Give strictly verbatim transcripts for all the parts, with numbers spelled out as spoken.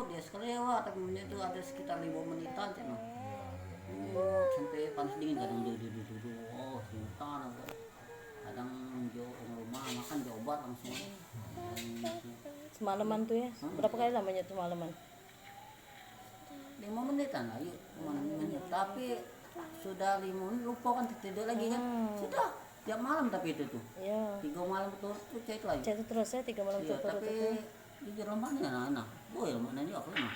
Dia sekali lewat, tapi menit tu ada sekitar lima menitan cak nah. Iya, sampai panas dingin kadang duduk duduk duduk. Oh, cinta aku. Kadang jo rumah makan jo obat langsung. Semalaman tu ya? Berapa kali lah manyut semalaman? Lima menitan lah, yuk. Lima menit. Tapi sudah lima menit lupa kan tidur lagi kan. Sudah tiap malam tapi itu tuh. Iya. Tiga malam betul tuh cek itu lagi. Cek itu terus ya, tiga malam betul. Iya, tapi jujur lemaknya nah, nah. Woi, lemaknya juga aku nah.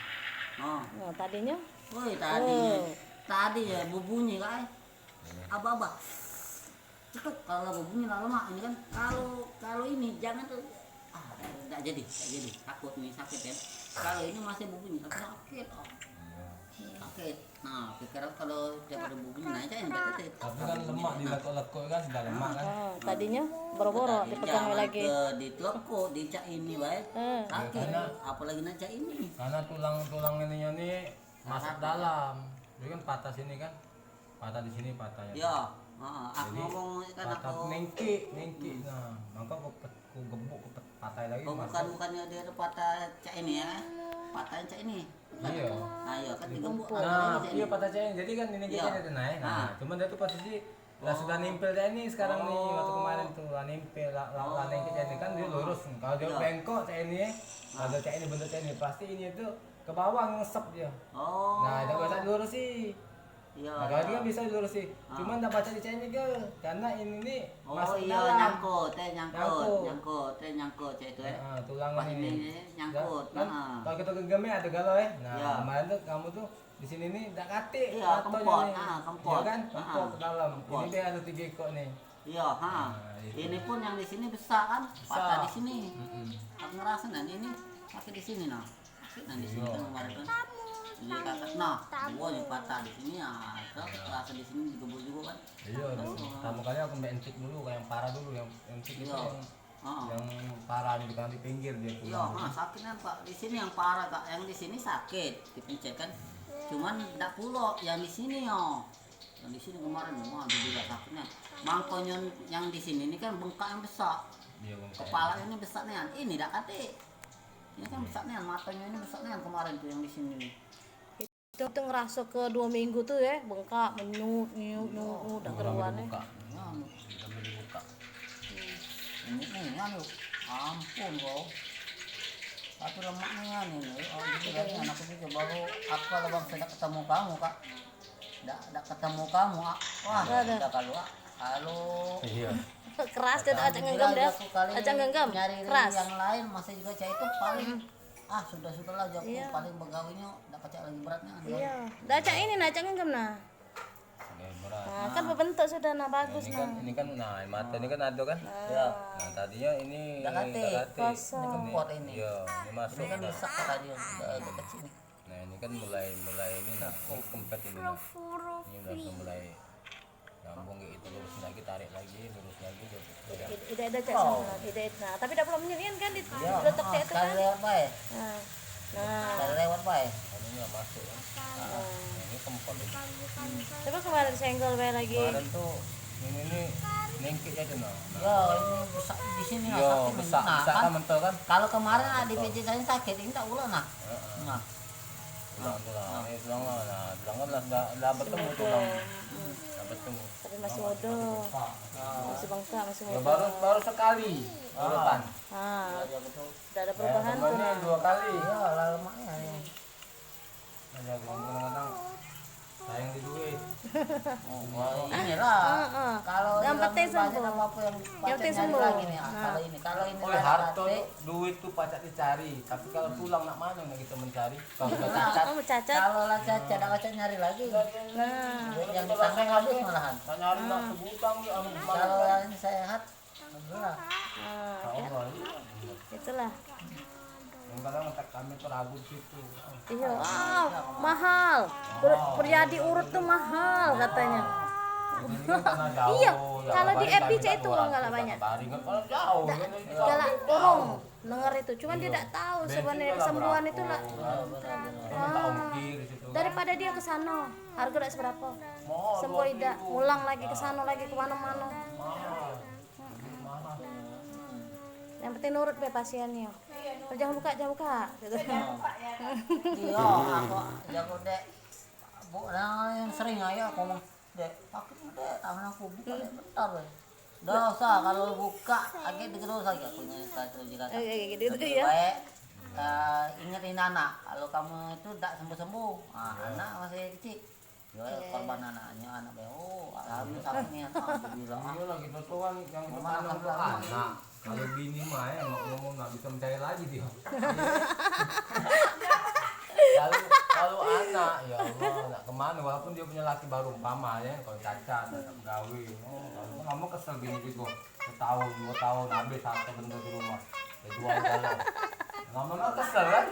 Nah. Nah, tadinya? Woi, tadinya. Tadi ya berbunyi kan. Abah-abah. Cetuk kalau lagu bunyi lah lemak ini kan. Kalau kalau ini jangan tuh. Ah, enggak jadi, enggak jadi. Takut nih sakit kan. Kalau ini masih berbunyi, tapi sakit. Oh. Sakit. Nah, pikiran kalau tiap ada berbunyi naik kan enggak tetep. Tapi kan lemak dilekuk-lekuk kan sudah lemak kan. Ah, tadinya boro-boro dipegang lagi. Ke ditelekuk, dicak ini bae. Sakit. Apalagi nak cak ini. Karena tulang-tulang ininya nih masuk dalam. Jadi kan patah sini kan. Patah di sini patahnya. Yo, heeh. Aku ngomong kan patah aku nengkik, nengkik. Nah, maka aku pet-, aku gebuk, aku pet-, patah lagi. Oh, bukan, bukannya dia tuh patah cak ini ya? Patah cak ini. Iya. Nah, iya kan digebuk. Nah, iya patah cak ini. Jadi kan ini kita ada naik. Nah, cuman dia tuh posisi lah sudah nempel cak ini sekarang nih. Waktu kemarin tuh lah nempel, lah, lah, lah nengkik cak ini kan dia lurus. Kalau dia bengkok cak ini, kalau cak ini bentuk cak ini, pasti ini tuh ke bawah ngesep dia. Oh. Nah, dak bisa dilurusi. Iya. Nah, kalau dia kan bisa dilurusi. Cuman dak pacak dicek juga karena ini nih masuk ke dalam. Nyangkut, eh, nyangkut, nyangkut, eh, nyangkut cak itu, eh. Heeh, tulang ini. Pas ini nyangkut. Kan, kalau kita genggam ya ada galo, eh. Nah, kemarin tuh kamu tuh di sini nih dak katik. Iya, kempot. Ah, kempot. Iya kan? Kempot ke dalam. Ini dia ada tiga ekor nih. Iya, ha. Ini pun yang di sini besak kan? Patah di sini. Aku ngerasa nah ini sakit di sini nah. Sakit nah di sini kan kemarin kan. Ini kakak nah, dua yang patah di sini ya. Terus rasa di sini digebuk juga kan. Iya, pertama kali aku main tik dulu, yang parah dulu, yang, yang tik itu yang, yang parah di, di pinggir dia pulang. Iya, ha, sakitnya Pak. Di sini yang parah, Kak. Yang di sini sakit, dipencet kan. Cuman dak pulo yang di sini yo. Yang di sini kemarin, wah, dia juga sakitnya. Mangkonyo yang di sini ini kan bengkak yang besak. Iya, bengkak. Kepala ini besak nian. Ini dak katik. Ini kan besak nian, matonyo ini besak nian kemarin tuh yang di sini nih. Itu, itu ngeraso ke dua minggu tuh ya, bengkak, menyut, nyut, nyut, nyut, dak keruan ya. Bengkak. Nganu, sampai dibuka. Ini nih, nganu, ampun kau. Tapi lemak nian ini. Oh, jadi tadi anakku juga baru, aku kalau bang tidak ketemu kamu, Kak. Dak, dak ketemu kamu, ah. Wah, dah, dah. Udah kalau, ah, kalau iya. Keras dia, Acak genggam dah. Acak genggam. Nyari keras. Yang lain masih juga cak itu paling, ah, sudah-sudahlah, jago paling begawinya dak pacak lagi beratnya. Iya. Dah, Acak ini nah, Acak genggam nah. Sudah berat. Nah, kan berbentuk sudah nah, bagus nah. Ini kan, nah, mata ini kan ada kan? Iya. Nah, tadinya ini dak katik. Kosong. Ini kempot ini. Iya, ini masuk. Ini kan besak tadi, udah agak kecil. Nah, ini kan mulai, mulai ini nah, ini kempet ini nah. Ini udah mulai nyambung kayak itu, lurus lagi, tarik lagi, lurus lagi, lurus lagi. Ide, ide ada cak sama, ide, nah, tapi dak perlu menyenian kan di letak cak itu kan. Sekali lewat bae. Nah. Nah. Sekali lewat bae. Ininya masuk kan. Nah, ini kempot ini. Coba kemarin senggol bae lagi. Kemarin tuh ini nih nengkik aja nah. Ya, ini besak di sini. Iya, besak, besak kan mental kan. Kalau kemarin ada pijit saya sakit, ini tak ulang nah. Heeh. Nah. Tulang, tulang. Ini tulang lah. Nah, tulang kan lah, lah, lah bertemu tulang. Lah bertemu. Tapi masih muda. Masih bengkak, masih muda. Ya, baru, baru sekali urutan. Ah. Dak ada perubahan tuh nah. Dua kali. Iya, lah lemaknya ya. Ada kadang-kadang sayang di duit. Oh, inilah. Heeh. Kalau yang penting sembuh. Apa-apa yang penting sembuh lagi nih. Kalau ini, kalau ini harta, duit tuh pacak dicari, tapi kalau tulang nak mana nak kita mencari? Kalau udah cacat. Kalau lah cacat, dak pacak nyari lagi. Nah, yang di tangan habis malahan. Nak nyari nak sebutang ya. Kalau yang sehat, alhamdulillah. Nah, itulah. Yang kadang kami tuh ragu di situ. Iya, ah, mahal. Ber-, Priadi urut tuh mahal katanya. Iya, kalau di F B C itu uang galak banyak. Galak urung denger itu, cuman dia dak tahu sebenarnya kesembuhan itu lah. Daripada dia ke sana, harga dak seberapa. Sembuh idak, ulang lagi ke sana lagi, ke mana-mana. Yang penting nurut be pasiennyo. "Oh, jangan buka, jangan buka," gitu. Iyo, aku jago dek. Bu, nah, yang sering ayo aku ngomong, "Dek, sakit dek tangan aku, buka dek bentar be." Dak usah, kalau buka agek dikit dosa aja aku ingat kata juga. Eh, eh, gitu, gitu Lebih ya. Baik eh, ingetin anak, kalau kamu itu dak sembuh-sembuh, ah, anak masih kecil. Yo, korban anaknya, anak be, oh, alhamdulillah, sakitnya, alhamdulillah. Iyo lah, kita tuh kan yang kita Mama tanam tuh alhamdulillah. Anak. Kalau bini mah ya, mak ngomong nggak bisa mencari lagi dia. Kalau kalau anak, ya Allah, nak kemana? Walaupun dia punya laki baru umpama ya, kalau cacat, nak begawe, oh, kalau lama kesel bini juga. Setahun, dua tahun habis harta benda di rumah. Ya jual dalam. Lama-lama kesel kan?